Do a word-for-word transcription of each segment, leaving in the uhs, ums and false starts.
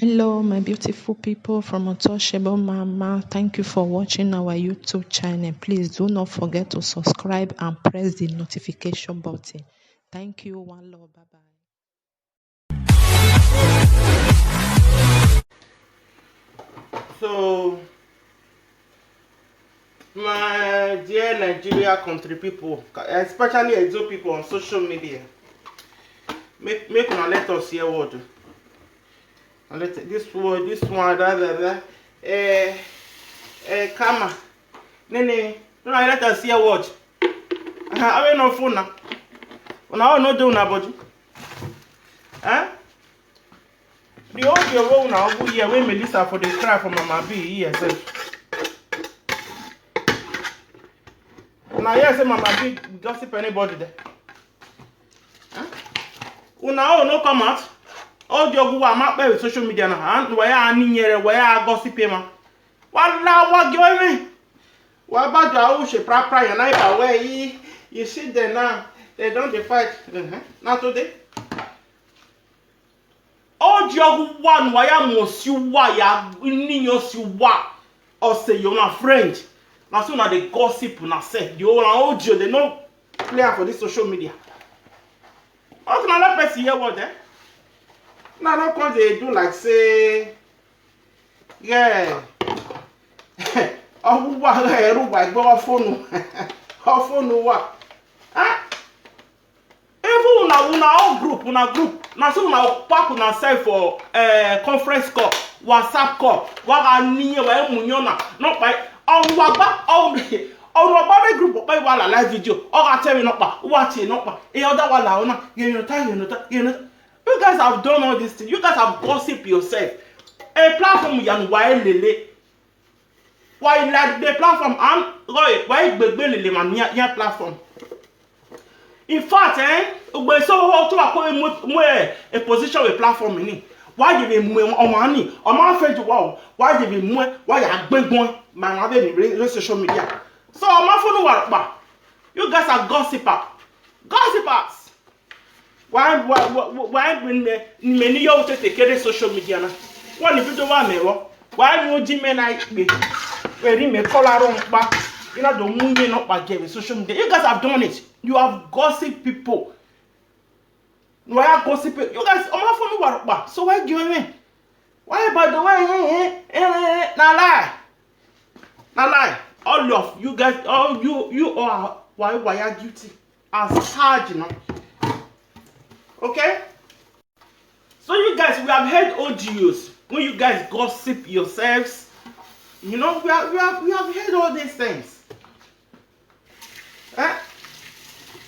Hello, my beautiful people from Untouchable Mama. Thank you for watching our YouTube channel. Please do not forget to subscribe and press the notification button. Thank you. One love. Bye bye. So, my dear Nigeria country people, especially Edo people on social media, make, make una let us hear word. And let this word, this one, that, that, that. Eh, eh, karma. Nene, una let us hear word. Uh-huh, I will not phone now. Una all no do una body. Eh? The audio wey una all hear wey Melissa for dey cry for Mama B here sef. Una hear say Mama B gossip anybody there? Huh? Una all no come out. Audio gu wa ma kpe with social media na. And wa ya ni nyere, wa ya gossip ma. Wa la wa gi ọmwẹ. Wa ba do a ru she pra pra yan na ba wẹ yi. You see them now. They don dey fight. Uh-huh. Na today. Audio gu wa ne uwa ya mu osi uwa ya ni yan osi uwa. Ọ sẹ your friend. Na so una dey gossip una sef. The whole audio, they no play am for this social media. Make una let person hear word, eh? Una no come dey do like say, yeah. Ọ wu uwa, ẹ ru uwa egbe ọ phone. Ọ phone uwa. Ah? Even una, una all group, una group, na so una pack una self for, eh, conference call, WhatsApp call, wa gha ni iye, wa mu yan na, nọkpa, ọ wa gba, ọ, ọ wa gba vbe group ọkpa, wa la live video, ọ gha tẹ emwi nọkpa, wa tie nọkpa, e ọ da wa la ọna, ghe ne ọ ta, ghe ne ọ ta, ghe ne ọ ta. You guys have done all this thing. You guys have gossip yourself. A platform ya ne uwa lele. Wa i like the platform, and wa i gbegbe lele emwa ne iran platform. In fact, eh, ugbo eso vbe otọ wa ko vbe mu, mu, eh, a position vbe platform ni. Wa ye vbe mu ọmwa ni, ọ ma fẹ ju wa o. Wa ye vbe mu, wa ya gbe gbọn ma emwa vbe ni rre, rre social media. So, ọ ma fo ne uwa rhọkpa. You guys are gossiper. Gossipers. Wa, wa, wa, wa, wa gbe ne, ne imẹ ni yo tete kere social media na. Wa ni video wa mẹ vbọ. Wa ni oji mẹ na ikpe. Vbe rhie mẹ kọla rhọkpa. I na do mu iye nọkpa gie vbe social media. You guys have done it. You have gossip people. You are gossip. You guys, ọ ma fo ne uwa rhọkpa. So wa gi ọmwẹ. Why, by the way, eh, eh, eh, eh, na lie. Na lie. All of you guys, all you, you are, why, why are guilty as charged, you know? Okay? So you guys, we have heard audios when you guys gossip yourselves. You know, we have, we have, we have heard all these things. Eh?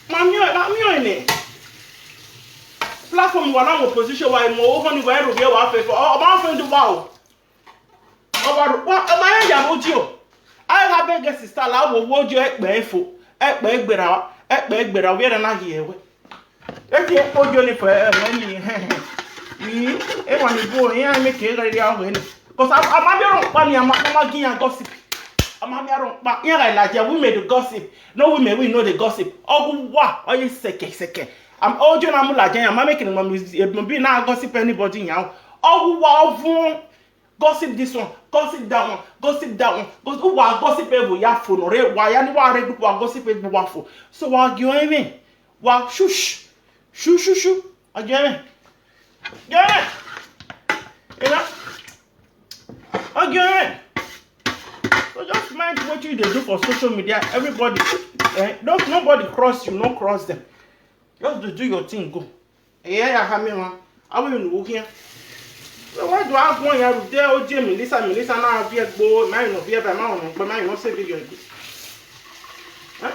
Ma miẹn, ma miẹn nẹ. Platform wa na mu position wa mu ohọn ni wa ru vbiẹ wa fe fo. Ọ, ọ ma fẹ do wa o. Ọ wa ru, wa, ọ ma ya ya ro ji o. A gha bẹgẹ sister la wo wo ji ẹkpẹ fo. Ẹkpẹ gberra, ẹkpẹ gberra, ovbi ẹre na ghi ẹwẹ. Eti ekpo jo ni fẹ, ẹ, ni, i, emwa ni bu iran make e gha rria wẹ ni. 'Cause a, a ma miẹn ọkpa ni, a ma, a ma gi iran gossip. A ma miẹn ọkpa, iran gha ladian, women dey gossip. No women, we no dey gossip. Ọghe uwa, ọ ye sẹkẹ sẹkẹ. Am, ojo na mu ladian, a ma make ne ma mi, e, bi na gossip anybody yan. Ọghe uwa, ọvuọn, gossip this one, gossip that one, gossip that one. Gossip, uwa gossip evo ya fo nọ re, wa ya ni wa re group, wa gossip evo wa fo. So wa gi ọnrẹn mwẹ. Wa shush. Shu, shu, shu. Again. Again. You know? Again. So just mind what you dey do for social media. Everybody, eh, don't, nobody cross you, no cross them. Just do, do your thing, go. Yeah, yeah, ha me one. I will know here. So why do I go here? There, oh, Jay, Melissa, Melissa, now I be a boy, my no be a man, but my no say video. Huh?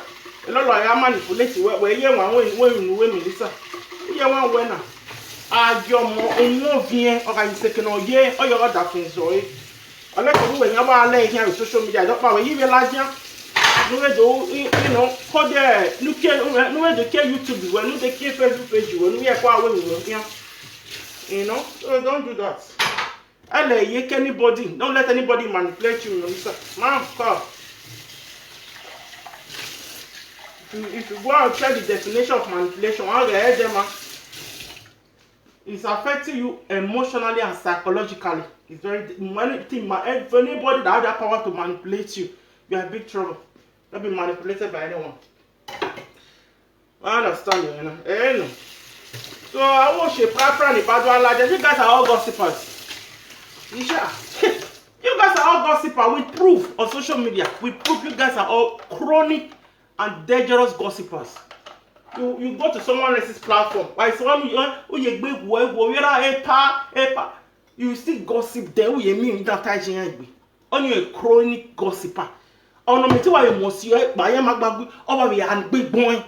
A lot of I manipulate where, where you want, when, when, when Melissa. You want when now? A gi ọmọ, ọmọ viẹn, ọ gha ye seke nọ ye, ọ yọ gha da fin zọ e. Ọ lẹ kevbe uwẹ yan wa lẹ ehian vbe social media, dọkpa wẹ yi vbe ladian. Ne u vbe do, you know, kọdẹ, ne u kie, ne u vbe do kie YouTube wẹ, ne u do kie Facebook page wẹ, ne u ye ẹko aro vbe uwẹ khian. You know, so don't do that. Ẹ lẹ ye ke anybody, don't let anybody manipulate you, you understand? Man, come. If you, if you go and check the definition of manipulation, one of the head them, man. It's affecting you emotionally and psychologically. It's very, anything, ma-, if anybody that have that power to manipulate you, you are in big trouble. Don't be manipulated by anyone. I understand you, you know. Eh, no. So I want you, pra pra ni badu alaje. You guys are all gossipers. You sure? You guys are all gossipers with proof on social media. With proof, you guys are all chronic and dangerous gossipers. You, you go to someone else's platform. Why someone you, you ye gbe wo, wo, you are a pa, a pa. You still gossip there. Who you mean that time you gbe? Only a chronic gossiper. Ọna mẹ te wa vbe mọ si ẹkpa, ya ma gbagbe, ọ wa vbe ya gbe gbọn.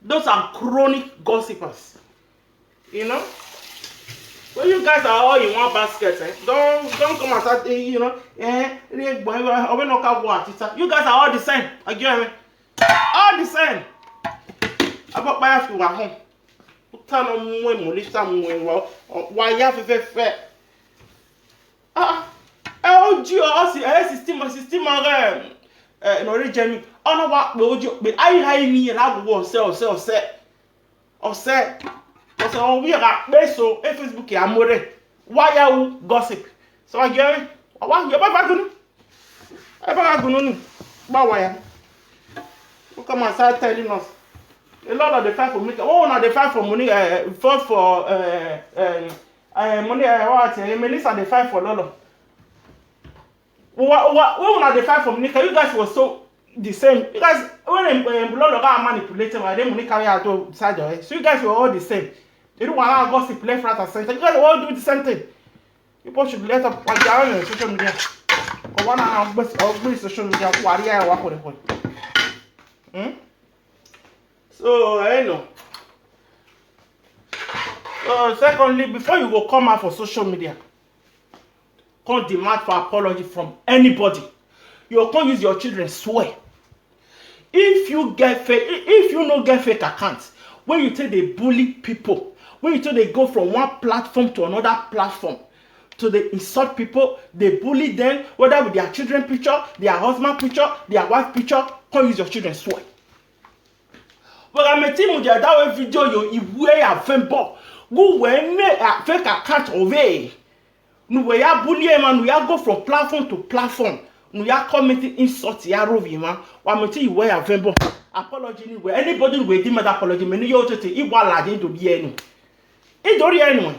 Those are chronic gossipers. You know? When you guys are all in one basket, eh? Don't, don't come and start, eh, you know, eh, re gbọn, eh, ọ vbe nọ ka wa tita. You guys are all the same. Again, all the same. Abọ kpa ya fi wa home. Uta no mu emu, lisa mu emu, wa ya fẹfẹfẹ. Ah, ẹ, oji ọ, ọ si, ẹ, system, system ọghe, ẹ, nọ rre Germany. Ọ na wa kpe oji okpe, a i ha eni yẹn na gu wẹ ọsẹ, ọsẹ, ọsẹ. Ọsẹ, ọsẹ, ọ vbe gha kpe so, e Facebook ya mu rre. Wa ya ru gossip. So, wa gie, wa, wa, ya ba ba gunu. Ẹ ba gha gunu ni. Ba wa ya. Who come and start telling us? A lot of the fight for money. Oh, na the fight for money, uh, for, for, uh, um, uh, money, uh, what, uh, Melissa, the fight for Lolo. Why, why, why una dey fight for Monica? You guys were so the same. You guys, when um, um, Lolo got manipulated, why then Monica had to decide your head. So you guys were all the same. You don't want to gossip left, right, and center. You guys all do the same thing. People should let up on their own social media. But one hour, but all social media, who are you? What for the point? Hmm? So I know. So secondly, before you go come out for social media, come demand for apology from anybody. You come use your children swear. If you get fake, if you no get fake account, when you take dey bully people, when you take dey go from one platform to another platform, to dey insult people, dey bully them, whether with their children picture, their husband picture, their wife picture, come use your children swear. Wẹ gha mẹ te mu dia da wẹ video yo, I wẹ ya vẹ bọ. Gu wẹ mẹ, ah, fake account ọvbehe. Ne uwẹ ya bully emwa, ne u ya go from platform to platform, ne u ya comment insult ya rre ovbi emwa. Wa mẹ te I wẹ ya vẹ bọ. Apology ni wẹ. Anybody ne wẹ demand apology, mẹ ne I yo otete, I wa ladian, I do rhie nuẹn. I do rhie nuẹn.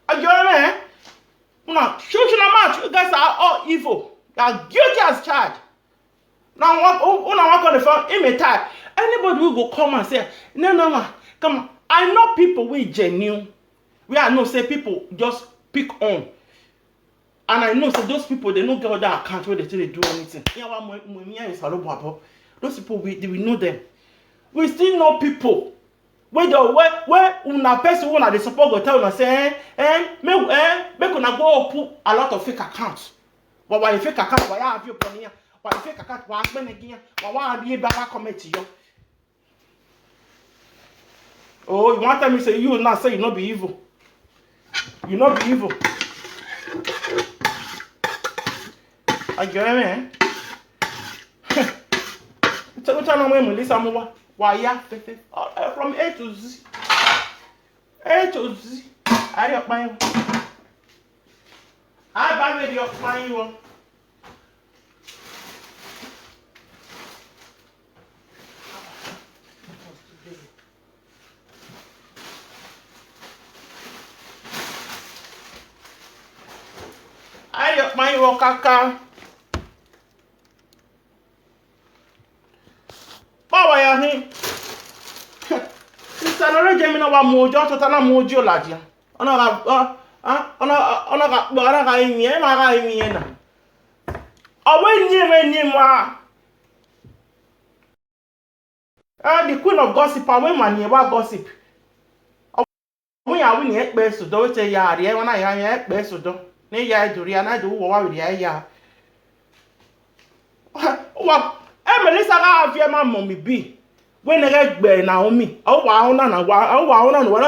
Agiọrẹ mwẹ, una, shut your mouth. You guys are all evil. You are guilty as charged. Now, una wan come dey find him a tie. Anybody wey go come and say, "No, no, no, come on." I know people wey genuine, wey I know say people just pick on. And I know say those people, they no get other account where they take dey do anything. Yeah, wa mu, mu, mu, yeah, it's a lot, but those people, we, we know them. We still know people wey dey, wey, wey una person wey una dey support go tell una say, eh, eh, make, eh, make una go open a lot of fake accounts. Wa, wa fake account, wa ya have your money. Wa fake account, wa gbẹnẹ gian, wa wa rhie baba comment yọ. Oh, you wan tell me say you now say you no be evil? You no be evil. Agiọrẹ mwẹ, eh? Uta, uta na mwẹ Melissa mu wa, wa ya fẹfẹ. Uh, uh, from A to Z. A to Z. A rhie ọkpa yọ. A ba vbe rhie ọkpa yọ. A rhie ọkpa yọ kaka. Kpọwa ya hin. Sista ne ọ rre Germany na wa mu ojo, ọ tota na mu ojo ladian. Ọ na gha, ọ, ọ, ọ na, ọ na gha kpọ, ọ na gha rinmwian, emwa gha rinmwian na. Ọ wẹ eni mwẹ, eni emwa. Eh, the queen of gossip, a wẹ emwa ni wa gossip. Ọ wẹ iran wẹ eni ẹkpẹ sodọ, wẹ te ya rhie, emwa na ya, ya ẹkpẹ sodọ. Ne ya do rhie, na do wọ wa vbe rhie ya. Wa, e Melissa gha viẹ ma mummy B. Wẹ ne ghẹ gbe Naomi. Ọ wa họn na na wa, ọ wa họn na na wa.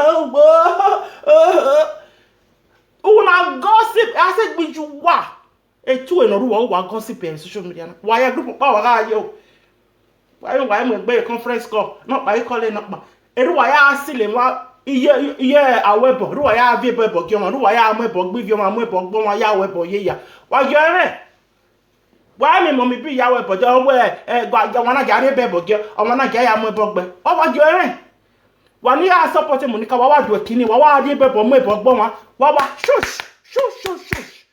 Una gossip, a sẹ gbe ju wa. Etu ne ọ rre uwa, uwa gossip on social media na. Wa ya group kpa, wa gha yo. Wa yo, wa mu egbe conference call. Nọkpa i call nọkpa. Erha uwa ya sile emwa, Iye, iye, a ru ẹbọ, ru wa ya viọ ẹbọ gie ọmwa, ru wa ya mu ẹbọ gbe ivbi ọmwa, mu ẹbọ gbe ọmwa, ya ru ẹbọ ye ya. Wa gie ọnrẹn. Wa miẹn Mummy B ya ru ẹbọ, ọ wẹ, ẹ, gua, gua, ọmwa na gia rhie ẹbọ gie, ọmwa na gia ya mu ẹbọ gbe. Ọ wa gie ọnrẹn. Wa ni ya support Monica, wa wa do ẹki ni, wa wa rhie ẹbọ mu ẹbọ gbe ọmwa. Wa wa shush, shush, shush, shush.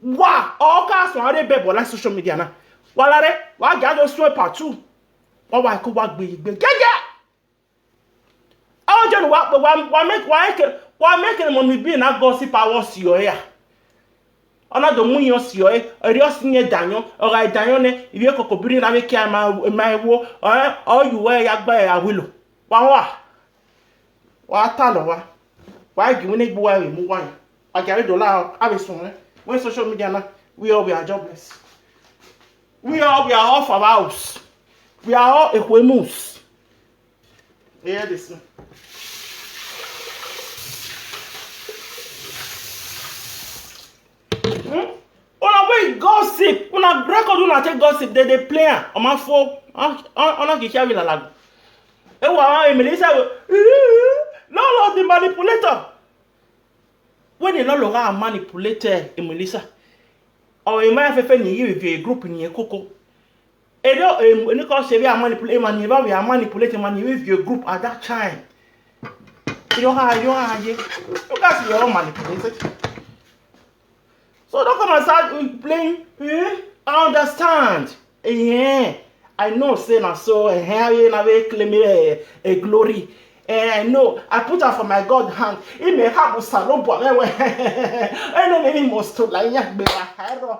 Wa, ọ ka suẹn rhie ẹbọ la social media na. Wa lare, wa gia do suẹn part two. Wa wa ko wa gbe igbe. Gẹgẹ. Ọ jẹ ne wa kpe, wa, wa make, wa make, wa make ne Mummy B na gossip avbe ọse ọre ra. Ọ na do mu iyan ọse ọre, erriọ ọse iyan da ayọn, ọ gha da ayọn nẹ, ivbi ekoko biri na vbe kie ma, ma ẹvbo, ọ, ọ ye uwẹ ya gbe awilo. Wa hua, wa talọ wa, wa gie iwinna egbe uwa vbe mu uwa yan. Wa gia vbe do la avbe suẹn mwẹ social media na, we all we are jobless. We all we are off our house. We are all ekhuemus. Hear this now. Hmm? Una wey gossip, una record una take gossip, they dey play am. Ọma fo, ọ, ọ, ọ na kiki avila lagu. Ewa, Emelisa, Lolo the manipulator. Wẹ ne Lolo gha manipulate Emelisa, ọ emwa fẹfẹ ni ye vbe group ni koko. Erriọ, em, eni kọ sẹ vbe a manipulate, emwa ni vbe a manipulate, emwa ni vbe viọ group at that time. Erriọ gha, erriọ gha ye. You guys, you are all manipulated. So don't come and start, uh, playing. Eh? I understand. Eh, I know say na so, eh, eh, na vbe claim, eh, a glory. Eh, I know. I put am for my God hand. He may have Osanobua. Enemy must to like, yeah, be a hero.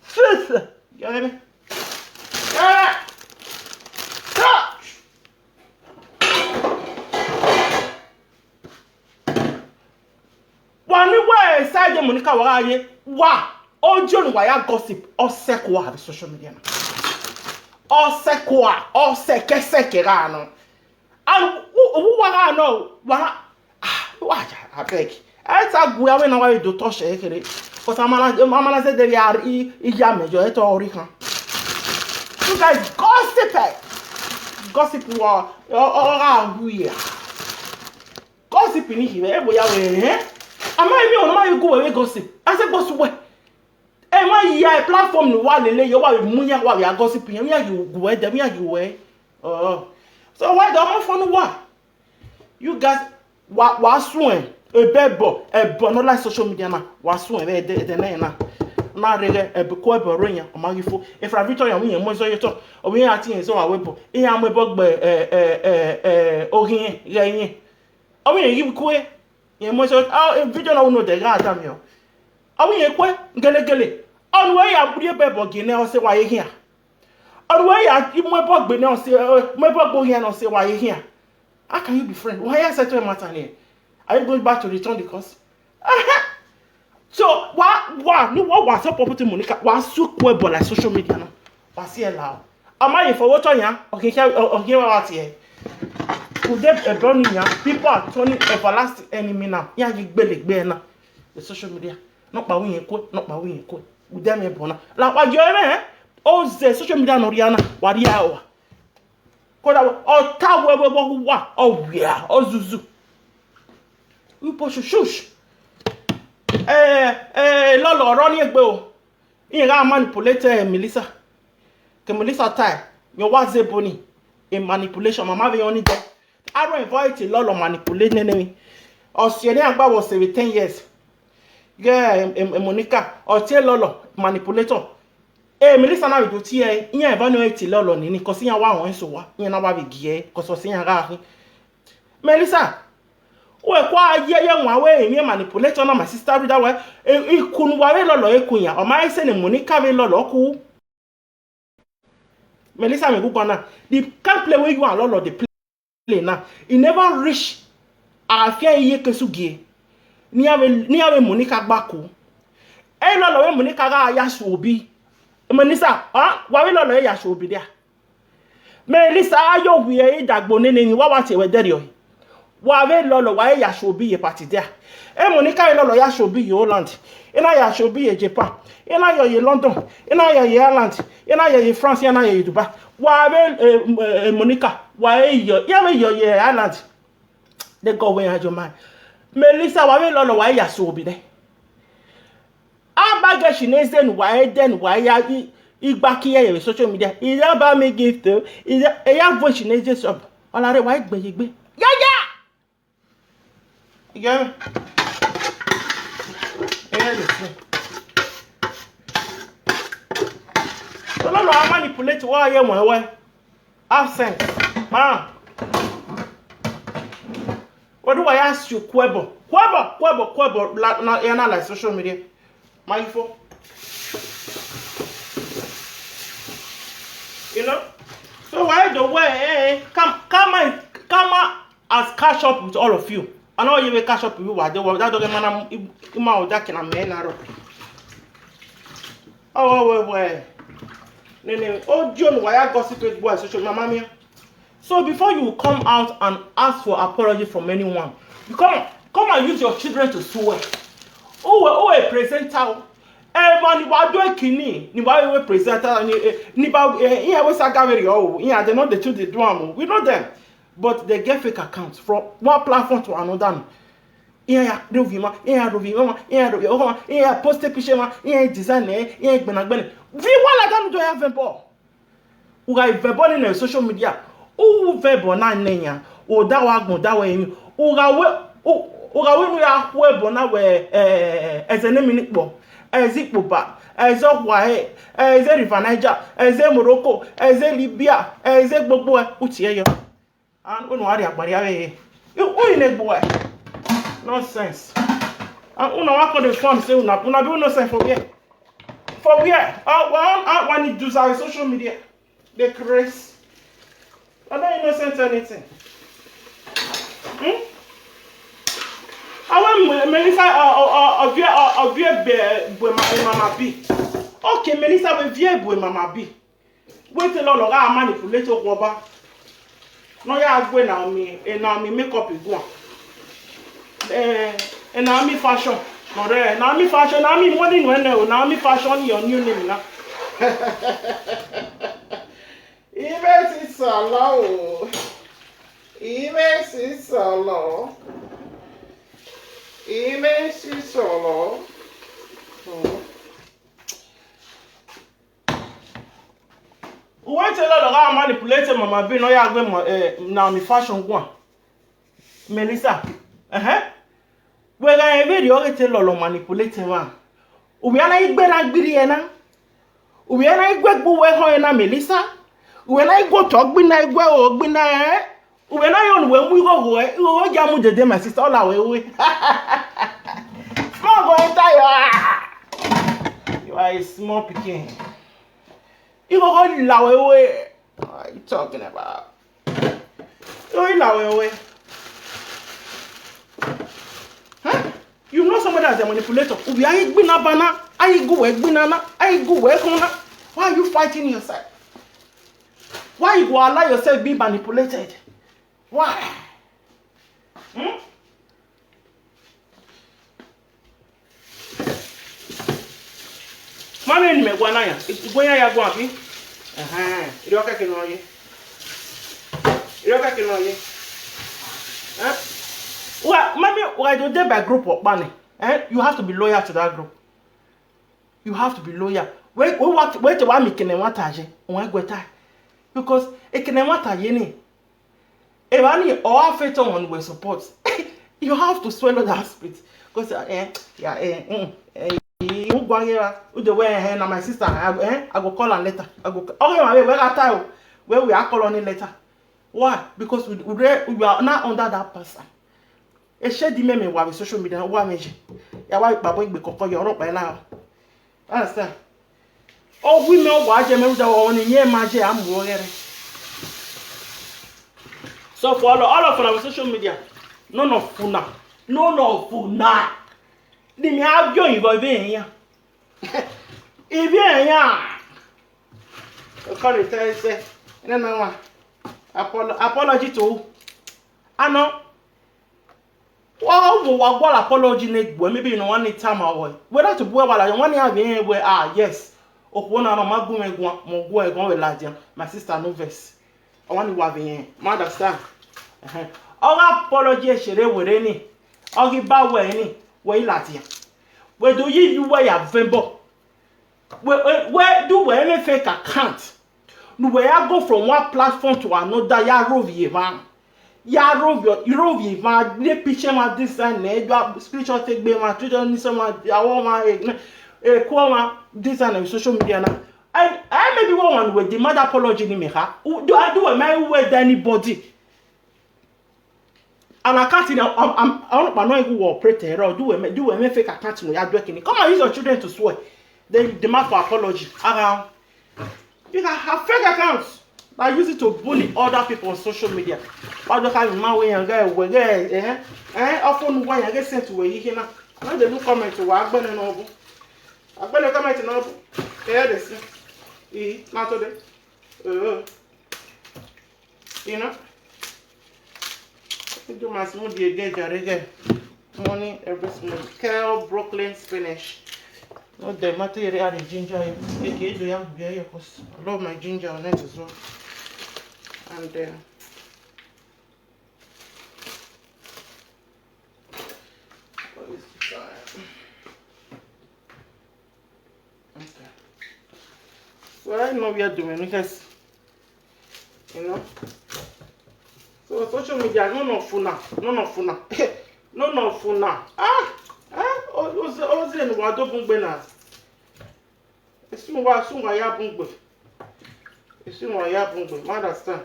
Truth. You hear me? Ah! Touch! Wa ni wẹ side Monica wa gha ye, wa, ọ jẹ ne uwa ya gossip, ọ sẹkua vbe social media na. Ọ sẹkua, ọ sẹkẹsẹkẹ gha nọ. And u, u, wa gha nọ, wa, ah, wa ja, abeg. Ẹ ta gu ya wẹ na wa vbe do touch ẹ kere. But amala, amala zẹdẹ vbe a i, i ya mẹ yọ, ẹ tọ ọre khan. You guys gossip, eh? Gossip wa, ọ, ọ, ọ gha hu ya. Gossip ni hi vbe, ebo ya wẹ, eh? Ama emi ọna ma gu wẹ vbe gossip. A sẹ gossip wẹ. Ẹ wa ya platform ne uwa lele ye, uwa vbe mu yan, uwa vbe a gossip yan, iran ya gu wẹ dẹ, iran ya gu wẹ. Oh. So why the ọmọ fọ ne uwa? You guys, wa, wa suẹn, ebe ẹbọ, ẹbọ ne ọ la social media na, wa suẹn vbe ẹdẹ, ẹdẹ nẹ na. Na rre ghẹ, ẹbọ, ku ẹbọ rre yan, ọ ma ghi fo. Efra Victoria, wẹ iran mu ẹzọ ye otọ, ọ wẹ iran a tie iran ẹzọ wa wẹ ẹbọ, iran mu ẹbọ gbe, eh, eh, eh, eh, oghiẹn, ghẹ iran. Ọ wẹ iran ghi kue, iran mu ẹzọ, ah, eh, video na wẹ ne odẹ gha da miẹn. Ọ wẹ iran kue, gelegele. Ọnii wẹ ya rhie ebe ẹbọ gie nẹ, ọ sẹ wa ye khian. Ọnii wẹ ya mu ẹbọ gbe nẹ, ọ sẹ, eh, mu ẹbọ gbe oghian nẹ, ọ sẹ wa ye khian. How can you be friend? Why you settle a matter here? Are you going back to return the curse? So, wa, wa, ni wa, wa support Monica, wa su ku ẹbọ la social media na. Wa si ẹ la o. A ma ye fọwọ́ tọ yan, ọ khin kha, ọ, ọ khin wa wa tie. Today, ẹbọ ni yan, people are turning everlasting enemy now. Iran ghi gbele egbe na. The social media. Nọkpa wẹ iran kue, nọkpa wẹ iran kue. Udẹ mwẹ ẹbọ na. La wa yọ ẹmwẹ, eh? Ọ zẹ social media nọ rhia na, wa rhia ua. Koda ọ ta wẹ wẹ wẹ uwa, ọ wia, ọ zuzu. Upo shushush. Eh, eh, Lolo ọrọ ni egbe o. Iran gha manipulate, eh, Melissa. Ke Melissa ta, yẹn wa zẹ ebo ni. A manipulation, mama vbe yọn ni dẹ. Aro invite Lolo manipulate nene mi. Ọ si ẹre agba wọ sẹ vbe ten years. Ghẹ, em, em, Monica, ọ tie Lolo manipulator. Eh, Melissa na vbe do tie, iran eva nọ ẹre tie Lolo nini, 'cause iran wa rẹn so wa, iran na wa vbe gie, 'cause ọ sẹ iran gha khin. Melissa, wẹ kua ye ye wan wẹ emwi manipulator na, my sister, read that well. Eh, ikun wa vbe Lolo ikun yan, ọ ma sẹ ne Monica vbe Lolo ku. Melissa, me gugu na, the kind play wey you and Lolo dey play na, e never reach afian iye kesu gie. Ne iran vbe, ne iran vbe Monica gba ku. E Lolo vbe Monica gha ya su obi. Melissa, ah, wa vbe Lolo ya su obi dia. Melissa, ayo wi e dagbo nene ni, wa wa tie wẹ dẹrriọ. Wa vbe Lolo, wa ya show obi ye party dia. E Monica vbe Lolo ya show obi ye Holland. I na ya show obi ye Japan. I na yo ye London. I na yo ye Ireland. I na yo ye France. I na yo ye Dubai. Wa vbe, eh, eh, Monica, wa e yo, ya vbe yo ye Ireland. De gọ wẹ iran yo ma. Melissa, wa vbe lọlọ, wa ya su obi nẹ. A ba gẹ shi ne eze ne uwa, ẹdẹ ne uwa ya i, igba ki ya ye vbe social media. Iya ba mi gift o. Iya, eya voice ne eze sub. Ọ na rre wa gbe ye gbe. Ya, ya! Iye. Eya de si. Ọlọlọ a manipulate wa ye wọn wẹ. Absent. Ah. What do I ask you? Kwebo, kwebo, kwebo, kwebo. La, na, ya na like social media. My phone. You know? So why the way, eh, come, come and, come and as catch up with all of you. I know you will catch up with you. What the, what that doesn't matter. Ima o da kina me na ro. Oh, well, well. Nene, oh, John, why I gossip with boy social, mama mia. So before you come out and ask for apology from anyone, you come, come and use your children to swear. Who were, who a presenter? Everyone, ni wa do kini, ni wa we presenter, ni, eh, ni ba, eh, yeah, we saga very, oh, yeah, they know the truth, they do am. We know them. But they get fake accounts from one platform to another. Iran ya rre ovbi mwa, iran ya rre ovbi mwa, iran ya rre ovbi ọghọmwa, iran ya post picture mwa, iran ya design ẹre, iran ya gbẹnagbẹna. Vbe iwala dan do ya vẹ ẹbọ. U gha vẹ ẹbọ nene social media, u vẹ ẹbọ na nẹ yan, odaro agbọn, odaro emwi, u gha wẹ, u, u gha wẹ ne u ya khu ẹbọ na wẹ, eh, ẹzẹ ne emwi ni kpọ, ẹzẹ Ikpoba, ẹzẹ Ọkhuahe, ẹzẹ River Niger, ẹzẹ Morocco, ẹzẹ Libya, ẹzẹ gbogbo ẹ, u tie yọ. And unu a rhie agbariavbe re. U, u i ne gbuẹ. Nonsense. And unu wa call the phone say una, una be innocent for where? For where? Uh, one, uh, when you do social media, they craze. I don't innocent anything. Hmm? I want Melissa, uh, uh, uh, uh, via, uh, uh, via be, be ma, mama be. Okay, Melissa, we via be mama be. Wẹ te lọlọ gha manipulate okhuo ọba. Ne ọ ya gue Naomi, eh, Naomi makeup guan. Eh, eh, Naomi fashion. Nọ rẹ Naomi fashion, Naomi money nuẹn nẹ o, Naomi fashion your new name na. Imẹ si sọlọ o. Imẹ si sọlọ. Imẹ si sọlọ. Hmm. Uwẹ te lọlọ gha manipulate mama be ne ọ ya gue ma, eh, Naomi fashion guan. Melissa, ẹhẹn. Wẹ gha rẹn vberriọ ọghe te lọlọ manipulate emwa. Uvbi a na i gbe na gbirri ẹre na. Uvbi a na i gue gbe uwu ẹhọn ẹre na, Melissa. Uvbi a na i gue otọ gbe na, i gue oro gbe na, ẹn. Uvbi a na yọ ne uwẹ mu ighogho ẹre, ighogho ya mu dede, my sister, ọ la wẹ we. Small boy, enter your, ah! You are a small pikin. Ighogho la wẹ we. What are you talking about? Ighogho la wẹ we. Huh? You know somebody as a manipulator. Uvbi a i gbe na ba na, a i gu wẹ gbe na na, a i gu wẹ khọn na. Why are you fighting yourself? Why you go allow yourself be manipulated? Why? Hmm? Mami, eni mẹ gua na yan, igbo yan ya gua bi. Ẹhẹn, irọ kẹkẹ nọ ye. Irọ kẹkẹ nọ ye. Eh? Well, mami, wa do dey by group ọkpa nẹ. Eh? You have to be loyal to that group. You have to be loyal. Wẹ, wẹ wa, wẹ te wa miẹn ekene ẹmwata ye, wọn ẹguẹ ta. Because ekene ẹmwata ye ni, evba ni ọ affect ọmọ ne uwẹ support. You have to swallow that spit. Because, eh, yeah, eh, mm, eh, u gua ghe ra, u de wẹ, eh, na my sister, I, eh, I go call am later. I go, ọghe emwa vbe wẹ gha ta o, wẹ we a call on later. Why? Because we, we, you are not under that person. Eshẹdi mẹ, mẹ wa vbe social media, wa mwẹ ye. Ya wa vbe kpabọ igbe kọkọ ye, ọ rhọkpa i la. Understand? Ọ wi mẹ, ọ wa ye mẹ, rhunmwuda ọmọ ne I miẹn ma ye, a mu ọghẹrẹ. So for all, all of una on social media, none of una, none of una, ne mẹ a viọ ivbi ẹre iran. Ivbi ẹre iran. Okọ ne te ẹse, nene wa. Apolo-, apology to who? Anọ, wa wo wa gualọ apology ne egbuẹ, maybe you no want to tama wẹ. Wẹ na to bu ẹwa ladian, wa ni a vbe rẹn wẹ, ah, yes. Okhuo na nọ, ma gu mwẹ guan, mẹ gu ẹre guan vbe ladian. My sister, no vex. I want you wa vbe rẹn. Ma understand? Ẹhẹn. Ọ gha apology sherre werriegbe ni, ọ ghi ba wẹ ni, wẹ i ladian. Wẹ do yi uwẹ ya vẹ obọ. Wẹ, wẹ, wẹ do wẹ mwẹ fake account. Ne uwẹ ya go from one platform to another, ya rhovbiẹ emwa. Ya rhovbiẹ, rhovbiẹ emwa, ne picture emwa design nẹ, ya screenshot egbe emwa, screenshot ni sẹ emwa, ya wọ emwa, eh, eh, ku emwa design on social media na. I, I maybe one one will demand apology ni mẹ kha. U, do, I do am, I will tell anybody. And account na, um, um, ọnọkpa nọ igho wẹ operate ẹre, do wẹ, do wẹ mwẹ fake account nọ ya do ẹkini. Come and use your children to swear. Then demand for apology. Agha, you can have fake accounts that use it to bully other people on social media. Why do you have ma wẹ yan gẹ wẹ gẹ, eh, eh, ofo nu wẹ yan gẹ sent wẹ yi na. When they look comment, wa agbẹnẹ nọ bu. Agbẹnẹ comment nọ bu. Eh, they see. E, na to de. Eh. You know, I do my smoothie again, jare, again. Morning, every smoothie. Kale, broccoli, spinach. No, the matter here, I add ginger. You can do yam beer, of course. I love my ginger on it as well. And, uh, what is this? Okay. So I know we are doing because, you know. So social media, none of una, none of una, none of una. Ah, eh? O, o, o, ne wa do bun gbe na. Esun wa, esun wa ya bun gbe. Esun wa ya bun gbe. Ma understand.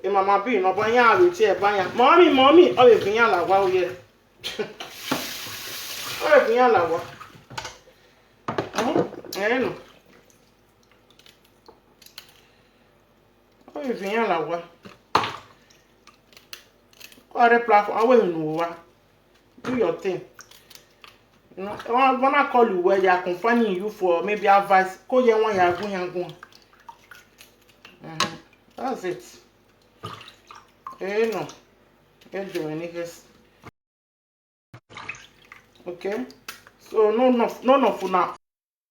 E mama bi nọ ba yan ave tie ba yan. Mọmi, mọmi, ọ vbe viọ iran la owa ye. Ọ vbe viọ iran la owa. Mhm, ẹ nọ. Ọ vbe viọ iran la owa. Kọ rre platform, a wẹ emwi ne uwa. Do your thing. You know, I wanna call you where they are confining you for maybe advice. Ko ye wan ya gun ya gun. Mhm. That's it. Eh, no. Can't do anything. Okay? So, no, no, none of una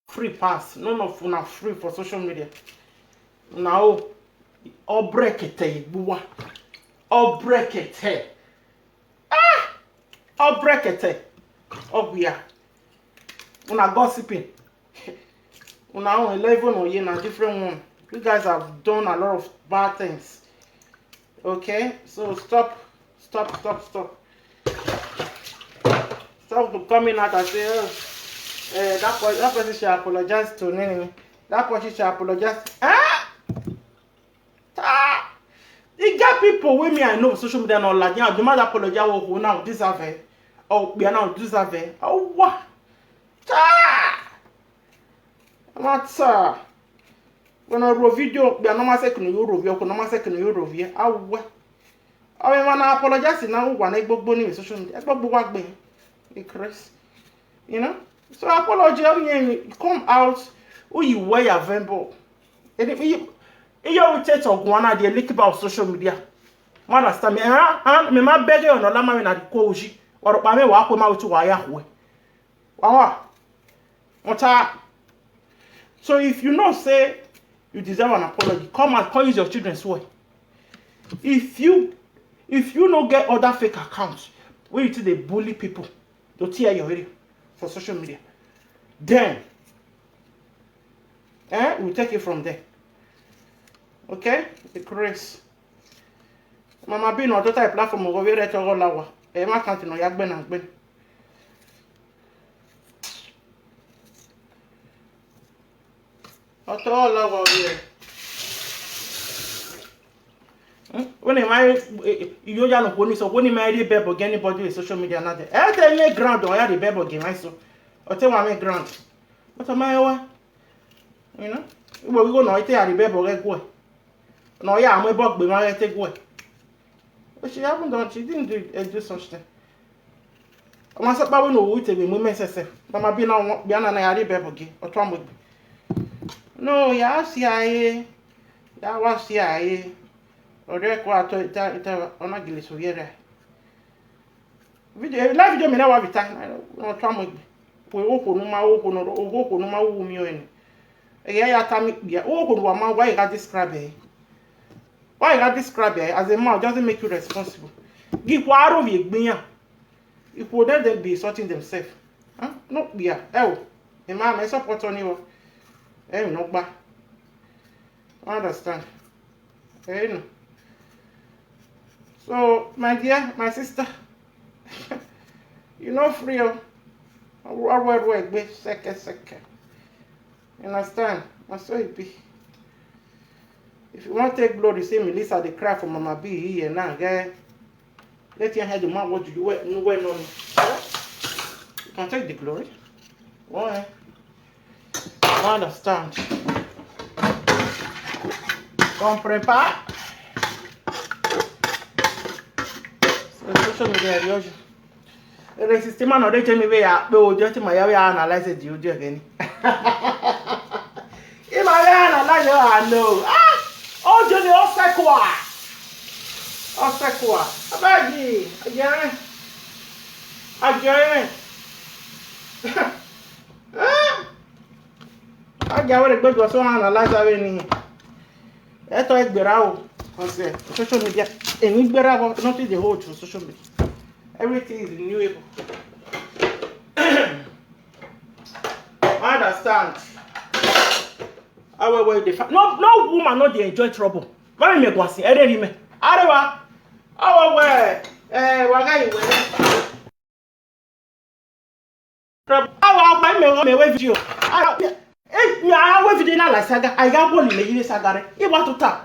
free pass. None of una free for social media. Una o, ọ brekete ye egbe uwa. Ọ brekete. Ah! Ọ brekete. Ọ wia. Una gossiping. Una own level no ye na different one. You guys have done a lot of bad things. Okay? So stop, stop, stop, stop. Stop coming out and say, "Oh, eh, that, per- that person should apologize to Nene. That person should apologize." Ah! Ah! E get people wey me I know for social media no like, yeah, the man apologize, oh, now deserve it. Oh, we are now deserve it. Oh, what? Ah! Matter. When I roll video, they are normal second you roll video, normal second you roll video. Ah, what? Ọ vbe emwa ne apologize na, uwa ne gbogbo ni vbe social media, gbogbo uwa gbe. He crazy. You know? So apology, ọ vbe come out, u yi uwẹ ya vẹ obọ. Eni, i, i yo te to guan na, they leak about social media. You understand me? Eh, and me ma beg you, no, la ma me na ko uji. Wa rhọkpa mwẹ, wa kue ma utu wa ya kue. Wa wa. Wata. So if you know say you deserve an apology, come and come use your children's way. If you, if you no get other fake accounts where you think they bully people, to tear your area for social media, then, eh, we'll take it from there. Okay? The grace. Mama bi no tota platform go vbe rẹ tọghọ la wa. Ẹ ma kan ti nọ ya gbẹ na gbẹ. Ọ tọghọ la wa vbe. Hmm? When am I, you ya no go ni so when am I dey bebo get anybody with social media na there? Ẹ te me ground or ya dey bebo get my so. Ọ te wa me ground. But am I wa? You know? Igbo igho nọ ite ya rhie bẹbọ ghẹ guẹ. Nọ ya mu ẹbọ gbe emwa ghẹ te guẹ. But she haven't done, she didn't do, uh, do such thing. Ọmwa sẹ ọkpa wẹ ne u ru te vbe mu imẹ sẹsẹ. Mama bi na wọn, bia na na ya rhie bẹbọ gie, ọ tua mu egbe. No, ya si a re, ya wa si a re. Ọ rẹ ẹko atọ ita, ita, ọ na gele so vbiẹ rẹ. Video, live video mi na wa vita, ọ tua mu egbe. Wẹ okhuo ne u ma, okhuo ne, okhuo ne u ma wu miẹn ọnrẹn. Ẹghẹ ya tama ikpia, okhuo ne uwa ma, wa gha describe ẹre. Wa gha describe ẹre, as a man, doesn't make you responsible. Ghi ikhuo aro vbe egbe iran. Ikhuo dem, dem be insulting themselves. Huh? No kpia. Ẹ o, emwa mẹ support ọni vbọ. Ẹ emwi nọ gba. I understand. Ẹ nọ. So, my dear, my sister, you no free o. Ọwọrọ ẹgbe sẹkẹsẹkẹ. You understand? Na so e be. If you wan take glory, say Melissa dey cry for Mama B here now, girl. Let your head, man, what do you wear? You wear no. You can take the glory. Go ahead. I understand. Come prepare. So social media, ẹ rhie ọye. Ere system na ọ de je mi vbe ya kpe odẹ te ima ya vbe analyze the odẹ ẹghẹ ni. Ima ya analyze, I know. Ah, odẹ ni ọ sẹkua. Ọ sẹkua. Abeg, a gia mwẹ. A gia mwẹ. Ah. A gia wẹ rhie egbe do so analyze vbe ni. Ẹtọ i gberra o, 'cause, eh, social media, emwi gberra vbọ, nothing dey hold for social media. Everything is renewable. I understand. Awẹ wẹ dey fa-, no, no woman no dey enjoy trouble. Why me go see? Ẹ rhie mẹ. Arewa. Awẹ wẹ, eh, wa gha yi wẹ. Awa ọkpa mẹ, mẹ wẹ video. Awa, eh, mẹ a wẹ video na la saga, a gha wọlẹ mẹ yi vbe saga rẹ. I wa tota.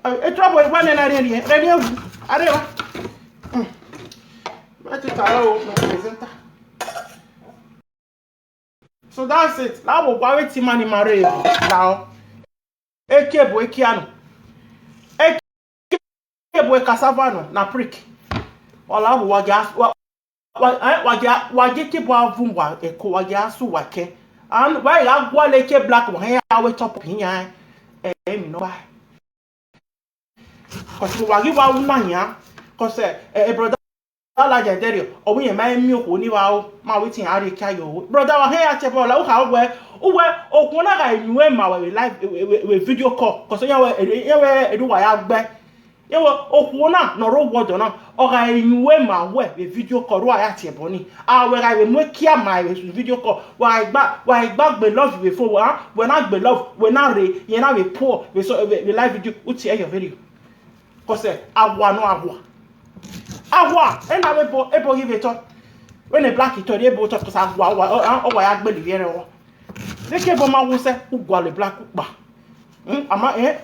Eh, trouble, wa nẹ na rhie rhie, rhie rhie wu. Arewa. Mm. Wa tota o, my presenter. So that's it. La wo gua vbe te ima ni ma rre lao. Eke bu ekia nọ. Eke bu cassava nọ, na prick. Ọ la wo wa gia, wa, wa, eh, wa gia, wa gia eke bu avun wa eko, wa gia su wa kẹ. And wa gha gualọ eke black wa hẹ ya wẹ top hin ya. Eh, mi no ba. 'Cause wa ghi wa wu na yan. 'Cause, eh, eh, brother, Alaja Dẹrriọ, ọ wẹ irẹn ma miẹn okhuo ni vbe aro, ma wẹ te iran rhie kia ye ohu. Brother, wa hẹ ya tie ẹbọ la, u kha wẹ, u wẹ okhuo na gha yu ima wẹ vbe live, vbe, vbe, vbe video call, 'cause iran wẹ, iran wẹ, erha uwa ya gbe. Iran wẹ okhuo na ne ọ rre owa ọdọ na, ọ gha yu ima wẹ vbe video call, erha uwa ya tie ẹbọ ni. A wẹ gha vbe mu ekia ma vbe video call, wa gha gba, wa gha gba gbe love vbe phone, wa, wẹ na gbe love, wẹ na rre, irẹn na vbe puọ vbe so, vbe, vbe live video, u tie ẹre yọ vberriọ. 'Cause, eh, awa nọ awa. Awa, ena vbe ebo, ebo ghi vbe tọ. Vbene black tọ, ebo tọ, 'cause awa, awa, ọ, ọ, ọ wa ya gbele ivbi ẹre ọwa. Vbe ke ebo ma wu sẹ, u gualọ black ukpa. Hmm, ama, eh,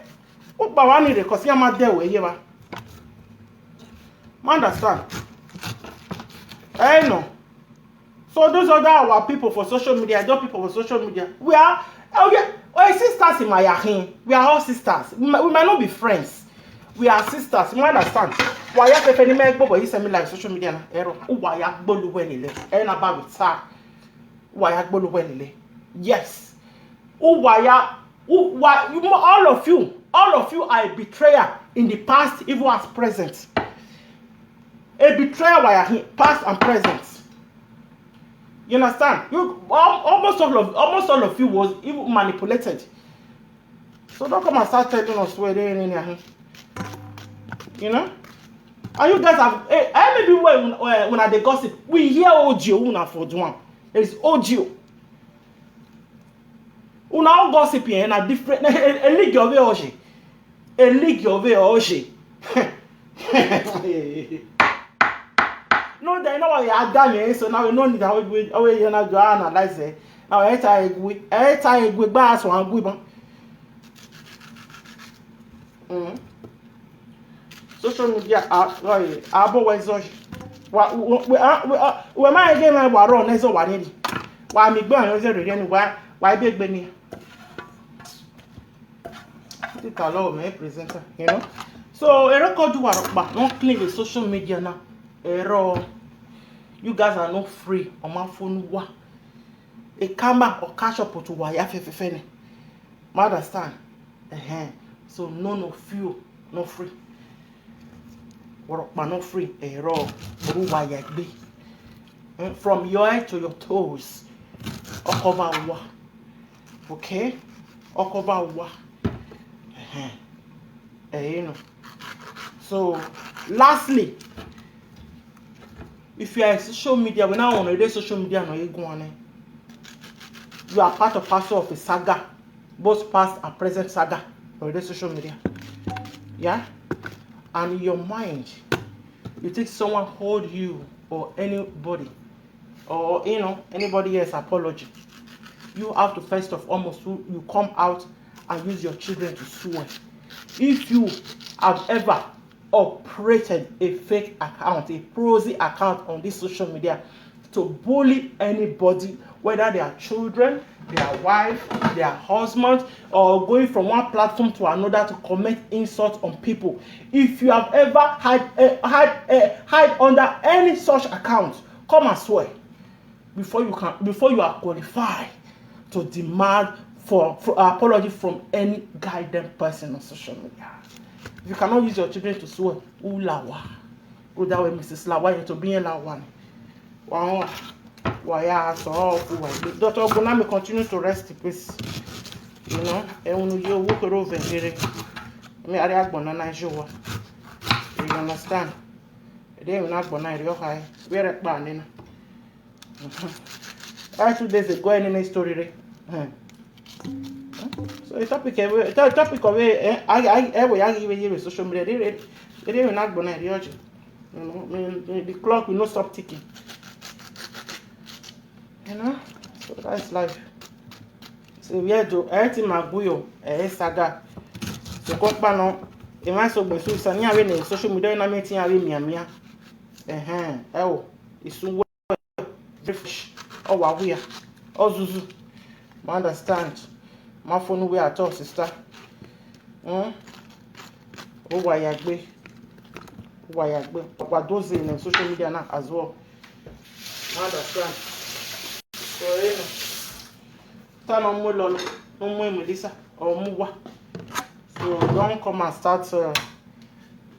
ukpa wa ni rre, 'cause iran ma dẹ ruẹ ye evba. Ma understand? Eh, no. So those other our people for social media, those people for social media, we are, oh yeah, oh, sisters in my yahin. We are all sisters. We might, we might not be friends. We are sisters. You understand? Wa ya fẹfẹ ni mẹ gbogbo yi send me live social media na. Ẹrọ, u wa ya gbolu wẹ lele. Ẹ na ba we ta. U wa ya gbolu wẹ lele. Yes. U wa ya, u wa, you, all of you, all of you are a betrayer in the past, even as present. A betrayer wa yahin, past and present. You understand? You, al-, almost all of, almost all of you was even manipulated. So don't come and start telling us where they, you know? And you guys have, eh, eh, maybe when, when, when they gossip, we hear audio, una for do one. There's audio. Una all gossip here na different. A league of oje. A league of oje. No, they know what you are done, eh? So now you know that we, we, we, you know, you analyze it. Now, eta egwe, eta egwe, ba so angwe ban. Mm. Social media, ah, sorry, abo wa izo. Wa, we, we, ah, we, ah, we ma ege ma wa ro ne zo wa ni. Wa mi gbe awon ze rere ni wa, wa ibe gbe ni. Ti ta lo me presenter, you know. So, ero ko ju wa ro pa, no clean the social media now. Ero, you guys are not free. O ma fonu wa. E kama, o catch up to wa ya fẹfẹfẹ ni. Ma understand? Ẹhẹn. So none of you no free. Wọrọkpa no free. Ẹrọ, oru wa ya egbe. Eh, from your head to your toes. Ọkọ va wa. Okay? Ọkọ va wa. Ẹhẹn. Ẹ, you know. So, lastly, If you are a social media, when I want to social media, no, you go on it. You are part of parcel of a saga, both past and present saga, on the social media. Yeah? And in your mind, you think someone hold you or anybody, or, you know, anybody else apology. You have to first of almost, you come out and use your children to swear. If you have ever operated a fake account, a proxy account on this social media to bully anybody, whether they are children, their wife, their husband, or going from one platform to another to comment insult on people. If you have ever had, uh, had, uh, hide under any such account, come and swear before you can, before you are qualified to demand for, for apology from any guidance person on social media. If you cannot use your children to swear, who Lawa? Go that way, Missus Lawa, you to be in Lawa. Wow, why are so awful? Doctor Ogunami continue to rest in peace. You know, and when you work over here, I mean, I didn't want to, you understand? They don't want to, where I All two days ago, any story, right? Hmm. So the topic, eh, the topic of it, eh, I, I, eh, we are giving you social media. They, they, they don't even act on it, you know, I mean, the, the clock will not stop ticking. You know, so that's life. So we are do everything, my boy, eh, saga. So come back now. Ẹ ma sọ gbẹn su sani avbe ne social media na mẹ tin avbe mianmian. Ẹhẹn, ẹ o, isu wẹ very fresh, ọ wa wia, ọ zuzu. Ma understand. Ma fo nu wẹ at all, sister. Hmm? Ọ wa ya gbe. Ọ wa ya gbe. Ọ wa do ze ne social media na as well. Ma understand. So, you know. Ta nọ mu lọ, nọ mu Melissa, or mu wa. So don't come and start, uh,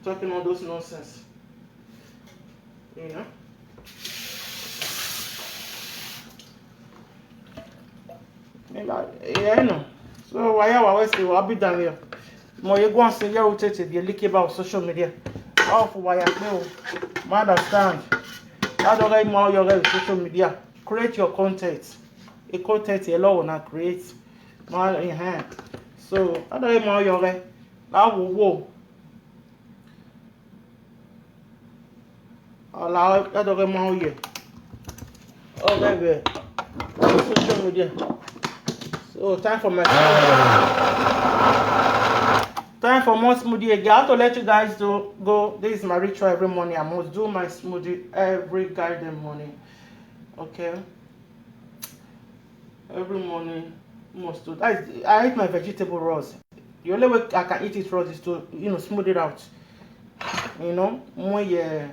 talking all those nonsense. You know? Yeah, you know. So why you always say, "Well, I'll be down here." Mo ye go and say, yeah, we take the leak about social media. How for why I know? Ma understand. How do I know your social media? Create your content. A content alone na create. Ma, eh. So, how do I know your, na wo wo. Ọla, how do I know you? Oh, baby. Social media. So, time for my, time for more smoothie again. I have to let you guys do, go. This is my ritual every morning. I must do my smoothie every goddamn morning. Okay? Every morning, must do. That is, I eat my vegetable raws. The only way I can eat it raws is to, you know, smooth it out. You know, when you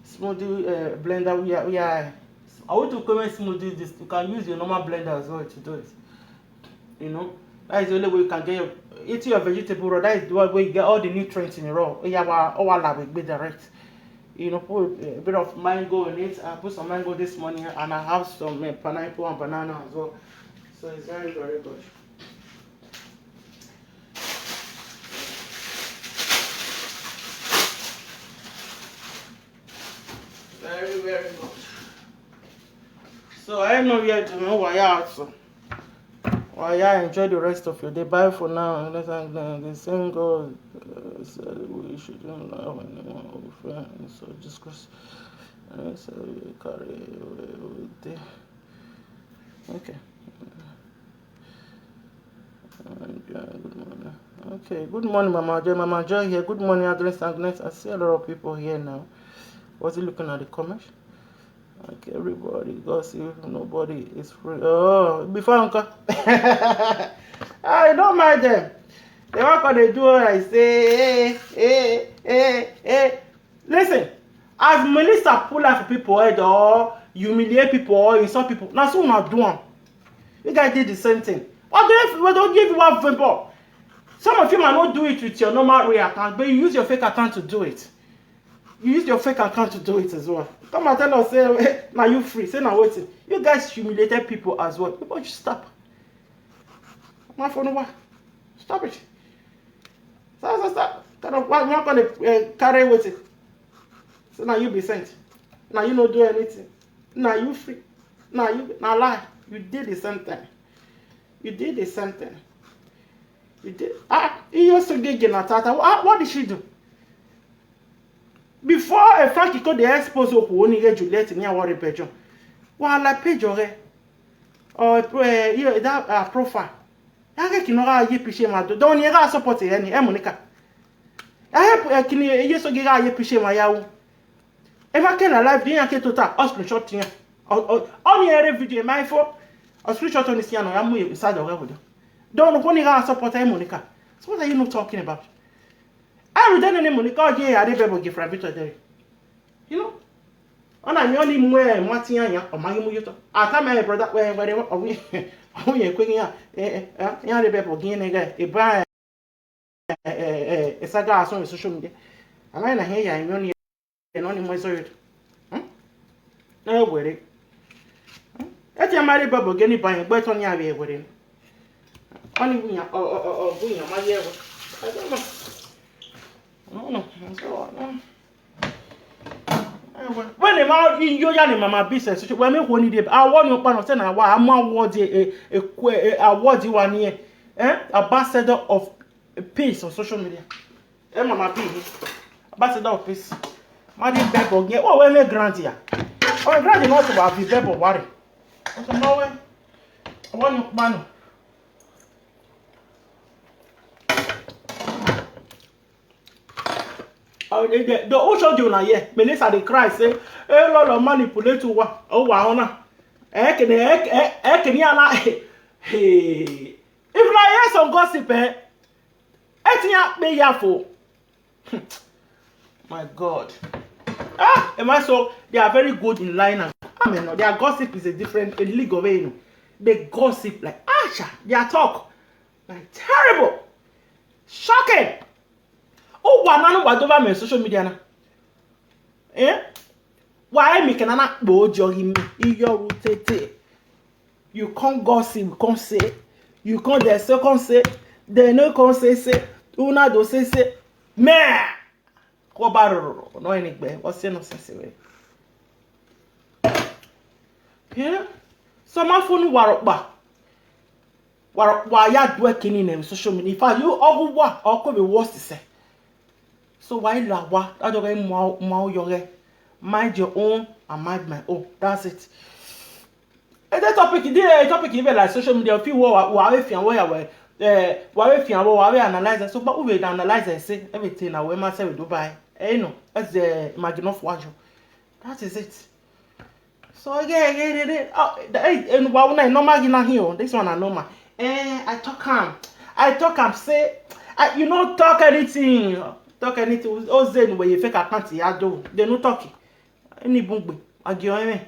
smoothie, uh, blender, we are, we are, I want to comment smoothie this. You can use your normal blender as well to do it. You know, that is the only way you can get your, eating your vegetable raw. That is the one where you get all the nutrients in the raw. Yeah, wa, oh, I love it, be direct. You know, put a bit of mango in it. I put some mango this morning, and I have some, uh, pineapple and banana as well. So it's very, very good. Very, very good. So I know you are doing why also. Well, yeah, enjoy the rest of your day. Bye for now. And let's, uh, the same God, uh, said we shouldn't allow anyone offend. So discuss. Uh, so we carry away with the, okay. Uh, yeah, good morning. Okay, good morning, Mama Joy. Mama Joy here. Good morning, Agnes. Agnes, I see a lot of people here now. Was he looking at the comments? Like everybody, God see if nobody is free. Oh, before uncle. I don't mind them. They all gonna do what I say. Hey, hey, hey, hey. Listen, as Melissa pull out for people head or humiliate people or insult people, now soon I do one. You guys did the same thing. What do you, what do you want for? Some of you might not do it with your normal real account, but you use your fake account to do it. You use your fake account to do it as well. Come and tell us, say, "Now you free." Say, "Now wait." You guys humiliated people as well. People should stop. My phone, what? Stop it. Stop, stop, stop. Kind of, why, why gonna, uh, carry with it? So now you be sent. Now you no do anything. Now you free. Now you, na lie. You did the same thing. You did the same thing. You did. Ah, Iyosogege na tata. Ah, what did she do? Before, eh, Frankie come dey expose okhuo ni ghe Juliet ni a wa rre bẹjọ. Wa la page ọghẹ. Or, eh, yeah, that, uh, profile. Ya ghe kini ọ gha ye picture ma do. Dọ ni gha support ẹre ni, eh, Monica. Ya ghe, eh, kini Iyosogege gha ye picture ma ya wu. Emwa ke la live, de iran ke tota, ọ screenshot iran. Ọ, ọ, ọ ni rre video ma fo. Ọ screenshot ọni sian nọ, ya mu ye side ọghẹ vbe dọ. Dọ ni okhuo ni gha support ẹre Monica. So what are you not talking about? Every day nene Monica, ọ ye a rre bẹbọ gie Frank Victor dẹre. You know? Ọ na miẹn ọni mu ẹmwata iran yan, ọ ma ghi mu ye otọ. A tama ẹre brother, wẹ, wẹ, ọ wi-, ọ wi ye kue iran, eh, eh, eh, iran rre bẹbọ gie ne ghe, eba, eh, eh, eh, eh, saga asọn social media. A ma na hiẹn ya miẹn ọni, ẹ nọ ni mu ẹzọ ye otọ. Hmm? Ẹ wẹrẹ. Hmm? Ẹ tie a ma rre bẹbọ gie ni ba yan, gbe tọ ni a vbe wẹrẹ. Ọni wi yan, ọ, ọ, ọ, ọ, wi yan ma ye ẹvbo. I don't know. No, no, no, no. Wẹ ne ma yo ya ne Mama B sẹ, wẹ mi khuo ni rre, a wọ ni ọkpa nọ sẹ na wa, a mu award, eh, eh, eh, award wa ni, eh, ambassador of peace on social media. Eh, Mama B, ambassador of peace. Ma di bẹbọ gie, wẹ wẹ ne grant ya. Ọ grant no to wa vi bẹbọ wa rre. Ọ sẹ ma wẹ, a wọ ni ọkpa nọ. Oh, the, the, the whole show you na here. Melissa dey cry say, "Hey, Lolo manipulate uwa, uwa ona." Eh, can, eh, eh, eh, can you allow? Hey, if na hear some gossip, eh, etinya be ya fo. My God. Ah, am I so? They are very good in lying and, I mean, no, their gossip is a different, a league of, you know. They gossip like, ah, cha, their talk like terrible, shocking. Uwa na ne uwa do vbe amẹ social media na. Eh? Wa emi kẹ na na kpo odiọ ghi mi, iyọ ru tete. You can't gossip, you can't say. You can't dey say, can't say. They no can't say, say. Una do say, say. Mẹ! Kọ ba roro, no any gbe. What's your nonsense, eh? Yeah? So ma fo nu wa rọkpa. Wa, wa ya duẹ kini nẹ social media. In fact, you ọghu wa, ọ kọ vbe worse sẹ. So wa i la wa, that dog ma, ma o yọ ghẹ. Mind your own and mind my own. That's it. E de topic, the, eh, topic even like social media, if you wa, wa we fian we ya we, eh, wa we fian we, wa we analyze. So, but we will analyze and say everything na we ma say we do by. Eh, you know, that's the imagine of what you. That is it. So again, again, again, again, oh, the, eh, and wa una normal gina here. This one na normal. Eh, I talk am. I talk am say, I, you no talk anything. Talk anything. O zen we you fake account ya do. They no talk. Any bungbe. Agi o eme.